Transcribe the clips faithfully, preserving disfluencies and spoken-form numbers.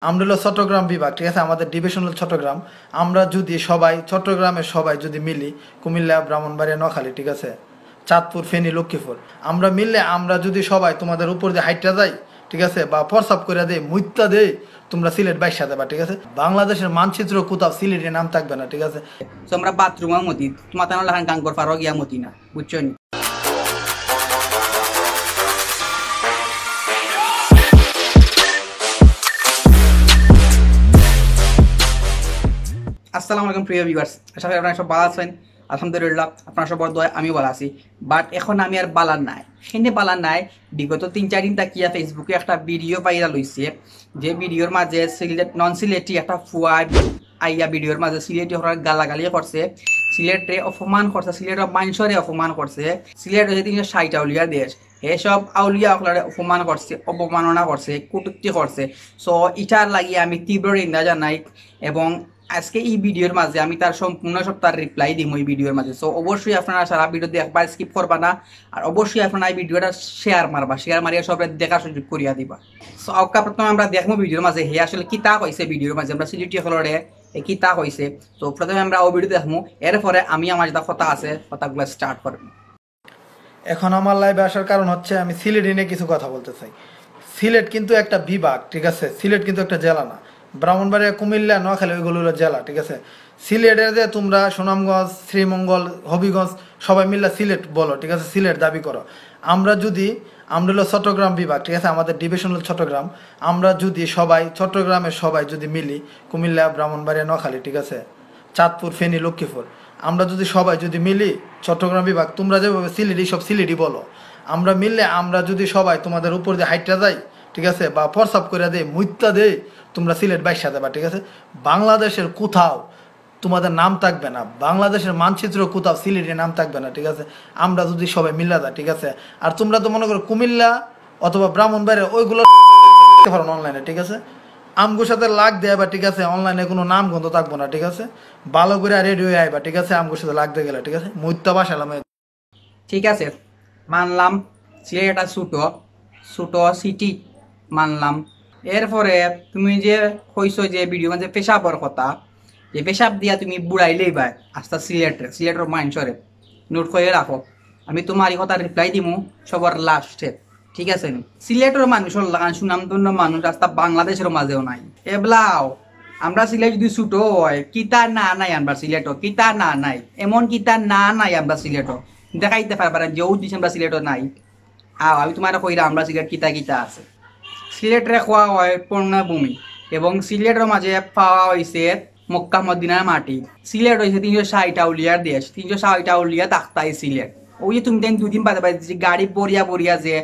আমরা হলো চট্টগ্রাম বিভাগ, ঠিক আছে? আমাদের ডিভিশন হলো চট্টগ্রাম। আমরা যদি সবাই, চট্টগ্রামের সবাই যদি মিলি, কুমিল্লা, ব্রাহ্মণবাড়িয়া, নোয়াখালী, ঠিক আছে, চাঁদপুর, ফেনী, লক্ষ্মীপুর, আমরা মিললে, আমরা যদি সবাই তোমাদের উপর দিয়ে হাইট্টা যাই, ঠিক আছে, বা প্রস্রাব করে দেই, মুইত্তা দেই, তোমরা সিলেট বাইসা দেবা, ঠিক আছে? বাংলাদেশের মানচিত্র কোথাও সিলেটের নাম থাকবে না, ঠিক আছে? তো আমরা বাথরুমও মতি, তোমার তানো লাখান কাম কর পারো গিয়া মতি না, বুঝছো নি? আসসালামু আলাইকুম প্রিয় ভিউয়ার্স, আশা করি আপনারা সব ভালো আছেন। আলহামদুলিল্লাহ, আপনারা সব দোয়ায় আমিও ভালো আছি। বাট এখন আমি আর বালা নাই। কেনে বালা নাই? বিগত তিন চার দিন তাকিয়া ফেসবুকে একটা ভিডিও ভাইরাল হইছে, যে ভিডিওর মাঝে সিলেট, নন সিলেটি একটা ফুয়া আইয়া ভিডিওর মাঝে সিলেটি হরার গালাগালি করছে, সিলেটরে অপমান করছে, সিলেটর মানষরে অপমান করছে। সিলেট হইছে তিনশো ষাট আউলিয়া দেশ, হে সব আউলিয়া অকলরে অপমান করছে, অবমাননা করছে, কটূক্তি করছে। সো ইটার লাগি আমি তীব্র নিন্দা জানাই এবং আজকে এই ভিডিওর মাঝে আমি তার সম্পূর্ণ সব তার রিপ্লাই দিমু এই ভিডিওর মাঝে। সো অবশ্যই আপনারা সারা ভিডিও দেখবা, স্কিপ করবা না। আর অবশ্যই আপনারা এই ভিডিওটা শেয়ার মারবা, শেয়ার মারিয়া সবরে দেখার সুযোগ করিয়া দিবা। সো আউক্কা প্রথমে আমরা দেখমু ভিডিওর মাঝে হে আসলে কিতা কইছে, ভিডিওর মাঝে আমরা সিলেটি অকলরে হে কিতা কইছে। তো প্রথমে আমরা ও ভিডিও দেখমু, এরপরে আমি আমার যেটা কথা আছে কথাগুলো স্টার্ট করমু। এখন আমার লাইভে আসার কারণ হচ্ছে আমি সিলেটি নিয়ে কিছু কথা বলতে চাই। সিলেট কিন্তু একটা বিভাগ, ঠিক আছে? সিলেট কিন্তু একটা জেলা না। ব্রাহ্মণবাড়িয়া, কুমিল্লা, নোয়াখালী, ওইগুলো হলো জেলা, ঠিক আছে? সিলেটের যে তোমরা সুনামগঞ্জ, শ্রীমঙ্গল, হবিগঞ্জ, সবাই মিল্লা সিলেট বলো, ঠিক আছে? সিলেট দাবি করো। আমরা যদি, আমরা হলো চট্টগ্রাম বিভাগ, ঠিক আছে? আমাদের ডিভিশন হলো চট্টগ্রাম। আমরা যদি সবাই, চট্টগ্রামের সবাই যদি মিলি, কুমিল্লা, ব্রাহ্মণবাড়িয়া, নোয়াখালী, ঠিক আছে, চাঁদপুর, ফেনী, লক্ষ্মীপুর, আমরা যদি সবাই যদি মিলি, চট্টগ্রাম বিভাগ, তোমরা যেভাবে সিলেটি, সব সিলেটি বলো, আমরা মিললে, আমরা যদি সবাই তোমাদের উপর দিয়ে হাইট্টা যাই, ঠিক আছে, বা প্রস্রাব করে দেই, মুইত্তা দেই, তোমরা সিলেট বাইসা দেবা, ঠিক আছে? বাংলাদেশের কোথাও তোমাদের নাম থাকবে না, বাংলাদেশের মানচিত্র কোথাও সিলেটের নাম থাকবে না, ঠিক আছে? আমরা যদি সবাই মিল্লা যাই, ঠিক আছে? আর তোমরা তো মনে করো কুমিল্লা অথবা ব্রাহ্মণবাড়িয়া ওইগুলো পারো অনলাইনে, ঠিক আছে? আমগুর সাথে লাগ দেবা, ঠিক আছে? অনলাইনে কোনো নাম গন্ধ থাকবো না, ঠিক আছে? ভালো করে রেডি হয়ে আইবা, ঠিক আছে? আমগুর সাথে লাগতে গেলে, ঠিক আছে? মুইত্তা বাসালাম। ঠিক আছে, মানলাম সিলেট একটা ছোট, ছোট সিটি, মানলাম। এরপরে তুমি যে কইছো যে ভিডিও মাঝে পেশাবর কথা, যে পেশাব দিয়া তুমি বুড়াইলেই ভাই আস্তা সিলেট, সিলেটর মাইনষরে নোট করে রাখো। আমি তোমার এই কথা রিপ্লাই দিমু সবার লাস্টে, ঠিক আছে নি? সিলেটর মানুষর লাখান সুনামধন্য মানুষ আস্তা বাংলাদেশের মাঝেও নাই। এবলাও আমরা সিলেট যদি ছোট হয়, কিতা না নাই আমরা সিলেটও, কিতা না নাই, এমন কিতা না নাই আমরা সিলেটও। দেখাইতে পারবা না যে ও জিনিস আমরা সিলেটও নাই। আও, আমি তোমার কইরা আমরা সিলেট কিতা কিতা আছে। সিলেটরে কওয়া হয় পূর্ণভূমি এবং সিলেটর মাঝে পাওয়া হইছে মক্কা মদিনার মাটি। সিলেট হইছে তিনশো ষাট আউলিয়ার দেশ, তিনশো ষাট আউলিয়া থাকতা এই সিলেট। ওই যে তুমি তাইন দুদিন বাদে বাদে যে গাড়ি ভরিয়া ভরিয়া যে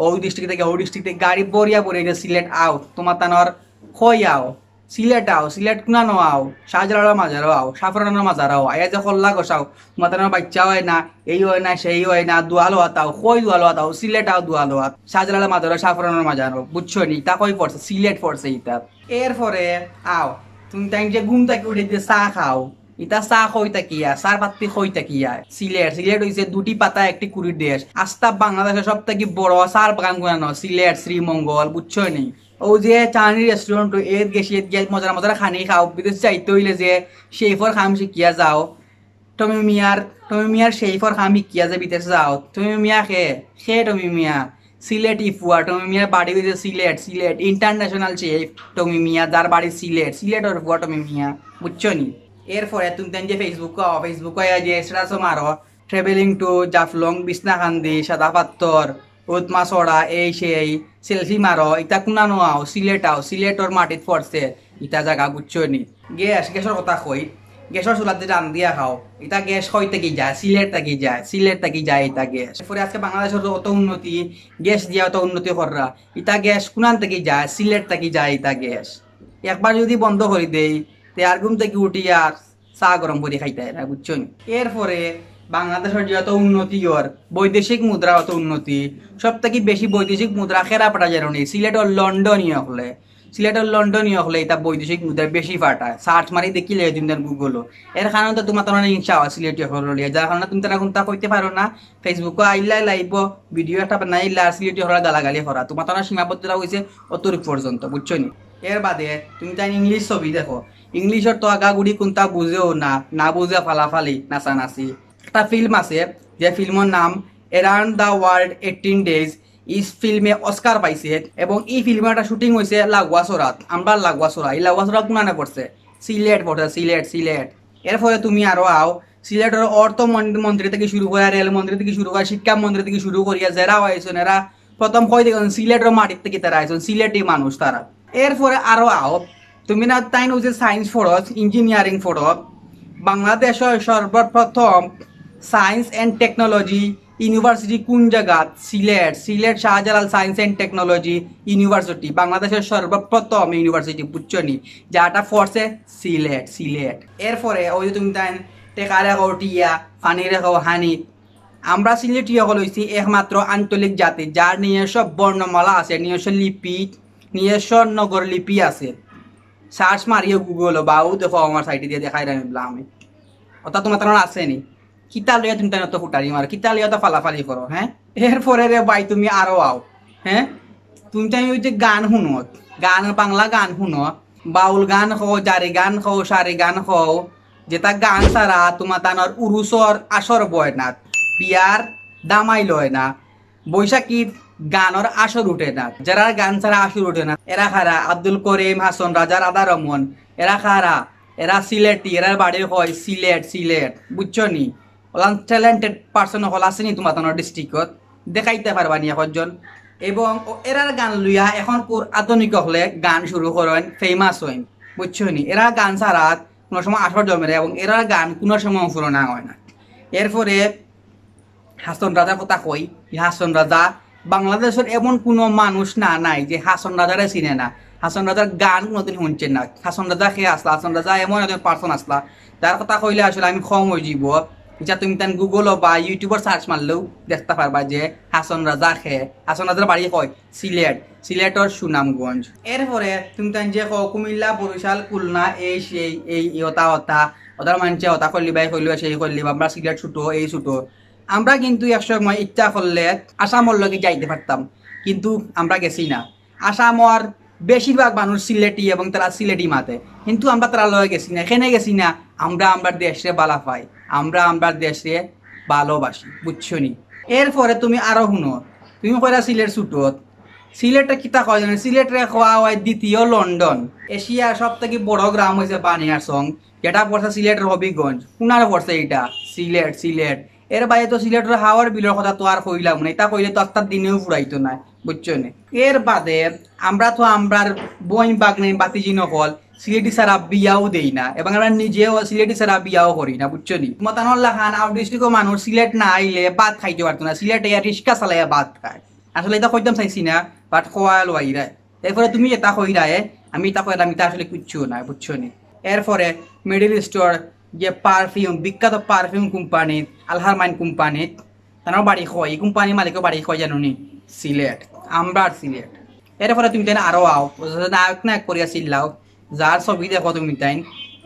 ও ডিস্ট্রিক্ট থেকে ও ডিস্ট্রিক্ট থেকে গাড়ি ভরিয়া ভরিয়া যে সিলেট আও, তোমার তানোর কই আও, সিলেট আও, সিলেট কুনানো আও, শাহজালালর মাজারও আও, শাহপরানর মাজারও আও, আইয়া যে কল্লা গোসাও, তোমার তানোর বাচ্চা হয় না, এই হয় না, সেই হয় না, দোয়ালো আতাও, কই দোয়ালো আতাও, সিলেট আও দোয়ালো আত, শাহজালালর মাজারও, শাহপরানর মাজারও, বুঝছো নি? তা কই পড়ছে? সিলেট পড়ছে ইতা। এরপরে আও, তুমি তাইন যে ঘুম থাকি উঠে যে চা খাও, ইতা চা কই থাকিয়া, চার পাত্তি কই থাকিয়া। সিলেট, সিলেট হইছে দুটি পাতা একটি কুড়ির দেশ। আস্তা বাংলাদেশে সব থাকি বড় চার বাগান গুনানো সিলেট, শ্রীমঙ্গল, বুঝছো নি? ও যে চাইনিজ রেস্টুরেন্ট, এত গেছি, এত গিয়া মজার মজার খানি খাও, বিদেশ যাইতে হইলে যে শেফর কাম শিখিয়া যাও। টমি মিয়ার, টমি মিয়ার শেফর কাম শিখিয়া যে বিদেশ যাও। টমি মিয়া খে, খে টমি মিয়া। সিলেটি ফুয়া, টমি মিয়ার বাড়ি হইছে সিলেট, সিলেট। ইন্টারন্যাশনাল শেফ টমি মিয়া, যার বাড়ি সিলেট, সিলেটর ফুয়া টমি মিয়া, বুঝছো নি? এরপরে তুমি তাইন যে Facebook আও, Facebook আইয়া যে স্ট্যাটাসও মারো, travelling to জাফলং, বিছনাকান্দি, সাদা পাথর, উতমা ছড়া, এই সেই, সেলফি মারো, ইতা কুনানো আও, সিলেট আও, সিলেটর মাটিত পড়ছে ইতা জাগা, বুঝছো নি? গ্যাস, গ্যাসর কথা কই, গ্যাসর চুলাত যে রান্ধিয়া খাও, ইতা গ্যাস কই থাকি যায়? সিলেট থাকি যায়, সিলেট থাকি যায় ইতা গ্যাস। এরপরে আজকে বাংলাদেশর অত উন্নতি, গ্যাস দিয়া অত উন্নতি কররা, ইতা গ্যাস কুনান থাকি যায়? সিলেট থাকি যায় ইতা গ্যাস। একবার যদি বন্ধ করি দেই, তে আর ঘুম থাকি উঠি আর চা গরম করি খাইতায় না, বুঝছো নি? এরপরে বাংলাদেশর যে অত উন্নতি অর, বৈদেশিক মুদ্রা অত উন্নতি, সব থাকি বেশি বৈদেশিক মুদ্রা কেরা পাঠায় জানো নি? সিলেটর লন্ডনি অকলে। সিলেটর লন্ডনি অকলে ইতা বৈদেশিক মুদ্রা বেশি পাঠায়। সার্চ মারি দেখিলে তুমি তান Google-ও। এর কারণে তো তোমার তানোর হিংসা হয় সিলেটি অকলর লিয়া, যার কারণে তুমি তারা কুন্তা কইতে পারো না। Facebook-ও আইলা, লাইভও ভিডিও একটা বানাইলা, সিলেটি অকলর গালাগালি করা। তোমার তানোর সীমাবদ্ধতা হইছে অতটুক পর্যন্ত, বুঝছো নি? এর বাদে তুমি তাইন ইংলিশ ছবি দেখো, ইংলিশর তো আগাগুড়ি কুনতা বুঝেও না, না বুঝে ফালাফালি, নাচানাচি। একটা ফিল্ম আছে, যে ফিল্মর নাম Around the World Eighteen Days। ই ফিল্মে অস্কার পাইছে এবং ই ফিল্মর একটা শুটিং অইছে লাগুয়াছড়াত, আমরার লাগুয়াছড়া। ই লাগুয়াছড়া কুনানে পড়ছে? সিলেট পড়ছে, সিলেট, সিলেট। এরপরে তুমি আরো আও, সিলেটর অর্থ মন-, মন্ত্রী থাকি শুরু করিয়া, রেল মন্ত্রী থাকি শুরু করিয়া, শিক্ষা মন্ত্রী থাকি শুরু করিয়া যেরা আইছইন, এরা প্রথম কই দেখইন সিলেটর মাটির থাকি তারা আইছইন, সিলেটি মানুষ তারা। এরপরে আরো আও, তুমি না তাইন অউ যে সায়েন্স পড়ো, ইঞ্জিনিয়ারিং পড়ো, বাংলাদেশর সর্বপ্রথম সায়েন্স অ্যান্ড টেকনোলজি ইউনিভার্সিটি কোন জাগাত? Sylhet. Sylhet Shahjalal science and technology university, বাংলাদেশর সর্বপ্রথম ইউনিভার্সিটি, বুঝছো নি? যেটা পড়ছে সিলেট, সিলেট। এরপরে অউ যে তুমি তাইন টেকা রেখো টিয়া, পানি রেখো হানি। আমরা সিলেটি অকল অইছি একমাত্র আঞ্চলিক জাতি, যার নিজস্ব বর্ণমালা আছে, নিজস্ব লিপি, নিজস্ব নগর লিপি আছে। সার্চ মারিও গুগল বা অউ দেখো আমার সাইডে দিয়া দেখাইরাম আমি। ওটা তোমার তার আছে নি? কিতা লইয়া তুমি তাইন অত ফুটানি মারো, কিতা লইয়া অত ফালাফালি করো, হ্যাঁ? এরপরে রে ভাই তুমি আরো আও, হ্যাঁ? তুমি তাইন অউ যে গান হুনো, গান, বাংলা গান হুনো, বাউল গান কও, জারি গান কও, সারি গান কও, যেটা গান ছাড়া তোমার তানর উরুসর আসর বয় না, বিয়ার দামাইল অয় না, বৈশাখীর গানর আসর উঠে না, যেরার গান ছাড়া আসর উঠে না, এরা কারা? আব্দুল করিম, হাছন রাজা, রাধা রমন, এরা কারা? এরা সিলেটি, এরার বাড়ি কই সিলেট, সিলেট, বুঝছো নি? ওলান ট্যালেন্টেড পারসন অকল আছে নি তোমার তানর ডিস্ট্রিক্টত? দেখাইতা পারবা নি একজন? এবং ও-, এরার গান লইয়া এখন কুর আধুনিক অকলে গান শুরু করইন, ফেমাস অইন, বুঝছো নি? এরা গান ছাড়া কুনু সময় আসর জমে না এবং এরার গান কুনু সময় পুরানা অয় না। এরপরে হাছন রাজার কথা কই, ই হাছন রাজা, বাংলাদেশর এমন কুনু মানুষ না নাই যে হাছন রাজারে চিনে না। হাছন রাজার গান কুনুদিন হুনছে না। হাছন রাজা কে আছলা? হাছন রাজা এমন একজন পারসন আছলা, যার কথা কইলে আসলে আমি কম অইযিবো। ইটা তুমি তাইন গুগল বা ইউটিউবর সার্চ মারলেও দেখতা পারবা যে হাছন রাজা কে। হাছন রাজার বাড়ি কই? সিলেট, সিলেটর সুনামগঞ্জ। এরপরে তুমি তাইন যে কও কুমিল্লা, বরিশাল, খুলনা, এই সেই, এই, এই অতা অতা, অতার মানষে অতা করলিবা, এই করলিবা, সেই করলিবা, আমরা সিলেট ছুটো, এই ছুটো। আমরা কিন্তু এক সময় ইচ্ছা করলে আসামর লগে যাইতে পারতাম, কিন্তু আমরা গেছি না। আসামর বেশিরভাগ মানুষ সিলেটি এবং তারা সিলেটি মাতে, কিন্তু আমরা তারার লগে গেছি না। কেনে গেছি না? আমরা আমরার দেশরে বালা পাই, আমরা আমরার দেশরে ভালোবাসি, বুঝছো নি? এরপরে তুমি আরো হুনো, তুমি কইরা সিলেট ছুটোত, সিলেটরে কিতা কয় জানো? সিলেটরে কওয়া অয় দ্বিতীয় লন্ডন। এশিয়ার সব থাকি বড় গ্রাম অইছে বানিয়াচং, যেটা পড়ছে সিলেটর হবিগঞ্জ। কুনারে পড়ছে ইটা? সিলেট, সিলেট। এর বাদে তো সিলেটর হাওর বিলর কথা তো আর কইলাম না, ইটা কইলে তো আস্তা দিনেও ফুরাইতো নায়, বুঝছো নি? এর বাদে আমরা তো আমরার বইন ভাগ্নি ভাতিজি অকল সিলেটি ছাড়া বিয়াও দেই না, এবং আমরা নিজেও সিলেটি ছাড়া বিয়াও করি না, বুঝছো নি? মতানোর লাখান আউট ডিস্ট্রিক্টর মানুষ সিলেট না আইলে ভাত খাইতে পারতো না, সিলেট আইয়া রিক্সা চালাইয়া ভাত খায়। আসলে ইটা কইতাম চাইছি না, বাট কওয়া লইরায়। এরপরে তুমি ইটা কইরায়, আমি ইটা কইরাম, ইটা আসলে কিচ্ছু না, বুঝছো নি? এরপরে মিডল ইস্টর যে পারফিউম, বিখ্যাত পারফিউম কোম্পানি আলহারমাইন কোম্পানি, তানর বাড়ি কই? ই কোম্পানির মালিকর বাড়ি কই জানো নি? সিলেট, আমরার সিলেট। এরপরে তুমি তাইন আরো আও, নায়ক নায়ক করিয়া চিল্লাও, যার ছবি দেখো তুমি তাইন,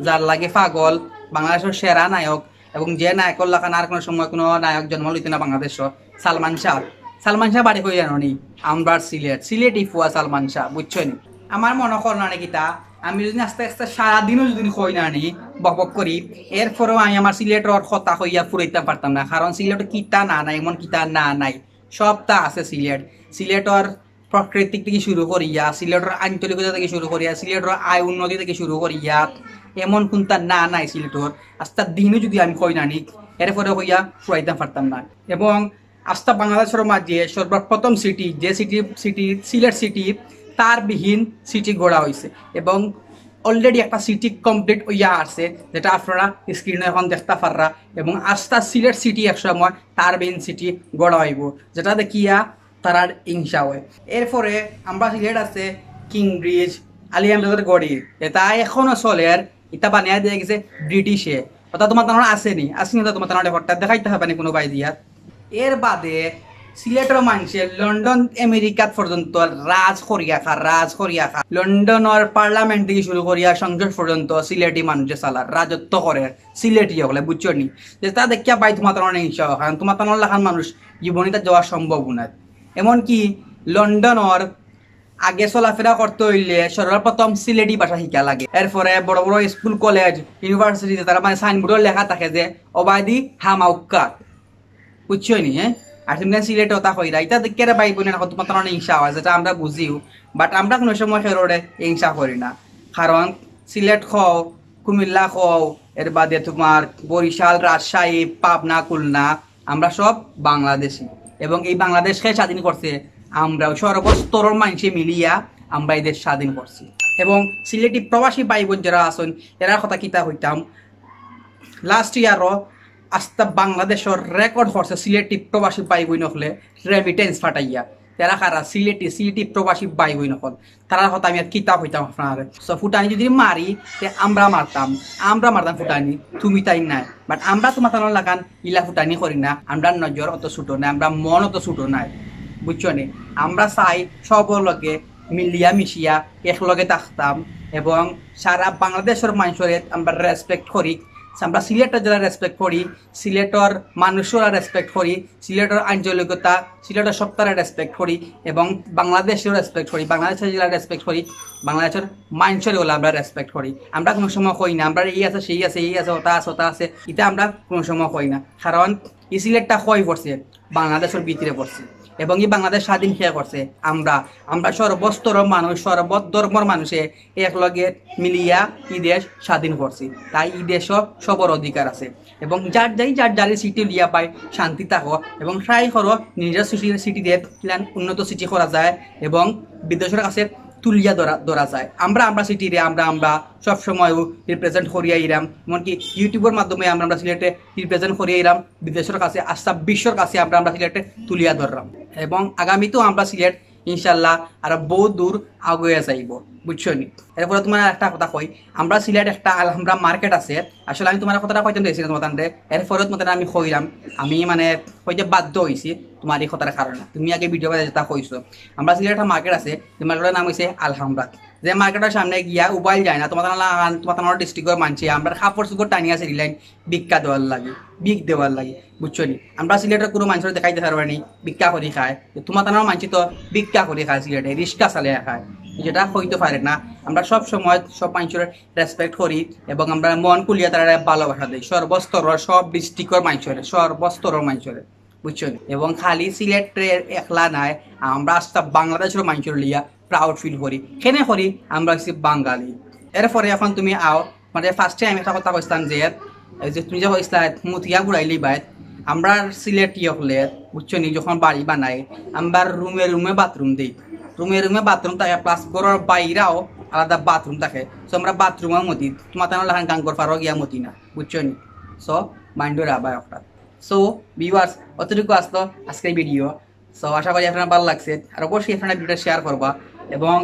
যার লাগি পাগল, বাংলাদেশর সেরা নায়ক, এবং যে নায়কর লাখান আর কুনু সময় কুনু নায়ক জন্ম লইতো না বাংলাদেশো, সালমান শাহ। সালমান শাহ বাড়ি কই জানো নি? আমরার সিলেট, সিলেটি ফুয়া সালমান শাহ, বুঝছো নি? আমার মনো কর না নি কিতা, আমি যদি আস্তে আস্তে সারাদিনও যদি কই না নি, বকবক করি, এরপরেও আমি আমার সিলেটর কথা কইয়া ফুরাইতাম পারতাম না, কারণ সিলেটর কিতা না নাই, এমন কিতা না নাই, সবতা আছে সিলেট। সিলেটর প্রাকৃতিক থাকি শুরু করিয়া, সিলেটর আঞ্চলিকতা থাকি শুরু করিয়া, সিলেটর আয় উন্নতি থাকি শুরু করিয়া, এমন কুনতা না নাই সিলেটর। আস্তা দিনও যদি আমি কই না নি, এরপরে কইয়া ফুরাইতাম পারতাম না। এবং আস্তা বাংলাদেশর মাঝে সর্বপ্রথম সিটি, যে সিটি, সিটি, সিলেট সিটি, তার বিহীন সিটি গড়া অইছে এবং already একটা সিটি কমপ্লিট অইয়া আছে, যেটা আপনারা স্ক্রিনো এখন দেখতা পাররা। এবং আস্তা সিলেট সিটি এক সময় তার বিহীন সিটি গড়া অইবো, যেটা দেখিয়া তারার হিংসা অয়। এরপরে আমরার সিলেট আছে কিং ব্রিজ, আলী আমজাদর গড়ি, যেটা এখনো চলের, ইটা বানাইয়া দিয়া গেছে ব্রিটিশে। ওটা তোমার তানর আছে নি? আছে নি ওটা তোমার তানর রেকর্ডটা? দেখাইতা পারবা নি কুনু বায় দিয়া? এর বাদে সিলেটর মানষে লন্ডন আমেরিকাত পর্যন্ত রাজ করিয়া খার, রাজ করিয়া খার। লন্ডনর পার্লামেন্ট থাকি শুরু করিয়া সংসদ পর্যন্ত সিলেটি মানষে চালার, রাজত্ব করের সিলেটি অকলে, বুঝছো নি? যেটা দেখিয়া ভাই তোমার তানর হিংসা অয়, কারণ তোমার তানর লাখান মানুষ জীবনে ইতা যাওয়া সম্ভব নায়। এমনকি লন্ডনর আগে চলাফেরা করতে হইলে সর্বপ্রথম সিলেটি ভাষা শিখা লাগে। এরপরে বড় বড় স্কুল, কলেজ, ইউনিভার্সিটিতে তারা মানে সাইনবোর্ডও লেখা থাকে যে "অবায়দি হামাউক্কা", বুঝছো নি? হ্যাঁ, আর তুমি সিলেট ওটা কইরা, এটা দেখে রে ভাই বোনের এখন তোমার তারা হিংসা হয়, যেটা আমরা বুঝিও, বাট আমরা কোনো সময় কেউরে হিংসা করি না। কারণ সিলেট কও, কুমিল্লা কও, এর বাদে তোমার বরিশাল, রাজশাহী, পাবনা, খুলনা, আমরা সব বাংলাদেশি। এবং এই বাংলাদেশকে স্বাধীন করছে আমরাও, সর্বস্তরর মানুষে মিলিয়া আমরা এই দেশ স্বাধীন করছি। এবং সিলেটি প্রবাসী ভাই বোন যারা আছেন, এরার কথা কিতা হইতাম, লাস্ট ইয়ারও আস্তা বাংলাদেশর রেকর্ড করছে সিলেটি প্রবাসী ভাই বোন হকলে রেমিটেন্স ফাটাইয়া। তারা কারা? সিলেটি, সিলেটি প্রবাসী ভাই বোন হকল। তারার কথা আমি আর কিতা কইতাম আপনারে। সো ফুটানি যদি মারি, তে আমরা মারতাম, আমরা মারতাম ফুটানি, তুমি তাই নাই। বাট আমরা তোমার তানোর লাখান ইলা ফুটানি করি না, আমরা নজর অত ছোট নাই, আমরা মন অত ছোট নাই, বুঝছো নি? আমরা চাই সবর লগে মিলিয়া মিশিয়া একলগে থাকতাম এবং সারা বাংলাদেশর মানুষরে আমরা রেসপেক্ট করি। আমরা সিলেটর যারা রেসপেক্ট করি, সিলেটর মানুষরা রেসপেক্ট করি, সিলেটর আঞ্চলিকতা, সিলেটর সত্তারে রেসপেক্ট করি এবং বাংলাদেশও রেসপেক্ট করি, বাংলাদেশের জেলা রেসপেক্ট করি, বাংলাদেশের মানুষের ওলা আমরা রেসপেক্ট করি। আমরা কোনো সময় কই না আমরা এই আছে, সেই আছে, এই আছে, ওটা আছে, ওটা আছে, এটা আমরা কোনো সময় কই না। কারণ এই সিলেটটা কই পড়ছে? বাংলাদেশের ভিতরে পড়ছে। এবং এই বাংলাদেশ স্বাধীন কে করছে? আমরা। আমরা সর্বস্তর মানুষ, সর্বধর্মর মানুষে একলগে মিলিয়া এই দেশ স্বাধীন করছি। তাই এই দেশও সবর অধিকার আছে। এবং যার যাই যার যার সিটি লিয়া পায় শান্তি থাকো এবং ট্রাই করো নিজের সিটি, সিটিতে কিলান উন্নত সিটি করা যায় এবং বিদেশের কাছে তুলিয়া ধরা, ধরা যায়। আমরা, আমরা সিটিরে আমরা, আমরা সব সময়ও রিপ্রেজেন্ট করিয়া আইরাম, এমনকি ইউটিউবের মাধ্যমে আমরা, আমরা সিলেটে রিপ্রেজেন্ট করিয়া আইরাম বিদেশের কাছে, আস্তা বিশ্বর কাছে আমরা, আমরা সিলেটে তুলিয়া ধরলাম। এবং আগামীতেও আমরা সিলেট ইনশাল্লাহ আরো বহুত দূর আগুয়ে যাইব, বুঝছো নি? এরপরে তোমার একটা কথা কই, আমরা সিলেট একটা আলহামরা মার্কেট আছে, আসলে আমি তোমার কথাটা কইতাম চাইছি না তোমার তানরে, এরপরে তোমার তানরে আমি কইলাম, আমি মানে কইতে বাধ্য হইছি তোমার এই কথার কারণে। তুমি আগে ভিডিও বাজে যেটা কইছো, আমরা সিলেট একটা মার্কেট আছে, যে মার্কেটের নাম হইছে আলহামরা। যে মার্কেটের সামনে গিয়া উবাইল যায় না, তোমার তানর, তোমার তানর ডিস্ট্রিক্টর মানছে, আমরা কাপড় চোপড় টানিয়া আছে রিলাইন ভিক্ষা দেওয়ার লাগি, ভিক দেওয়ার লাগি, বুঝছো নি? আমরা সিলেটের কোনো মানুষের দেখাইতে পারবে নি ভিক্ষা করি খায়, তো তোমার তানর মানছি তো ভিক্ষা করি খায় সিলেটে, রিক্সা চালিয়ে খায়, যেটা হইতে পারে না। আমরা সব সময় সব মানুষের রেসপেক্ট করি এবং আমরা মন খুলিয়া তারা ভালোবাসা দেই সর্বস্তর, সব ডিস্ট্রিক্টর মানুষের, সর্বস্তরর মানুষের, বুঝছো নি? এবং খালি সিলেটের একলা নাই, আমরা আস্তা বাংলাদেশের মানুষের লিয়া প্রাউড ফিল করি। কেনে করি? আমরা হইছি বাঙালি। এরপরে এখন তুমি আও, মানে ফার্স্টে আমি একটা কথা কইছিলাম যে, এই যে তুমি যে কইছিলা মতিয়া ঘুরাইলি বাইত, আমরা সিলেটি হকলে, বুঝছো নি, যখন বাড়ি বানাই, আমরা রুমে রুমে বাথরুম দেই, রুমে রুমে বাথরুম থাকে, প্লাস ঘরর বাইরাও আলাদা বাথরুম থাকে। সো আমরা বাথরুমও মতি, তোমার তানর লাখান গাঙ্গর পারও গিয়া মতি না, বুঝছো নি? সো মাইন্ডর আবার একটা। সো ভিউয়ার্স, অতটুকু আসলো আজকের ভিডিও। সো আশা করি আপনার ভালো লাগছে, আর অবশ্যই আপনারা ভিডিওটা শেয়ার করবা এবং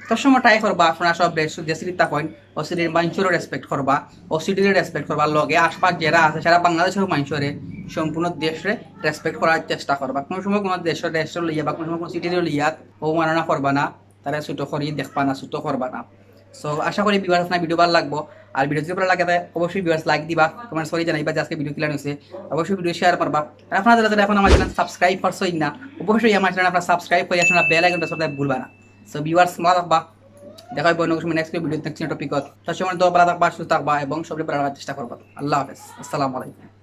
সবসময় ট্রাই করবা আপনারা সব দেশ যে সিটিত থাকইন, ও সিটির মানুষেরও রেসপেক্ট করবা, ও সিটিরে রেসপেক্ট করবা, লগে আশপাশ যারা আছে সারা বাংলাদেশের মানুষরে, সম্পূর্ণ দেশরে রেসপেক্ট করার চেষ্টা করবা। কোনো সময় কোনো দেশের, দেশের লইয়া বা কোনো সময় কোনো সিটির লইয়া অবমাননা করবা না, তারা ছোট করি দেখবা না, ছোট করবা না। সো আশা করি ভিউয়ার্স আপনার ভিডিও ভালো লাগবো, আর ভিডিও যদি ভালো লাগে তাহলে অবশ্যই ভিউয়ার্স লাইক দিবা, কমেন্টস করি জানাইবা যে আজকে ভিডিও কিলান হইছে, অবশ্যই ভিডিও শেয়ার করবা। আর আপনারা যারা যারা এখন আমার চ্যানেল সাবস্ক্রাইব করছইন না, অবশ্যই আমার চ্যানেল আপনারা সাবস্ক্রাইব করি আপনারা বেল আইকন প্রেস করতে ভুলবা না। সো ভিউয়ার্স ভালো থাকবা, দেখা হইব অন্য কোনো নেক্সট ভিডিও, নেক্সট টপিকত। তার সময় তো ভালো থাকবা, সুস্থ থাকবা এবং সবচেয়ে ভালো রাখার চেষ্টা করবা। আল্লাহ হাফেজ, আসসালামু আলাইকুম।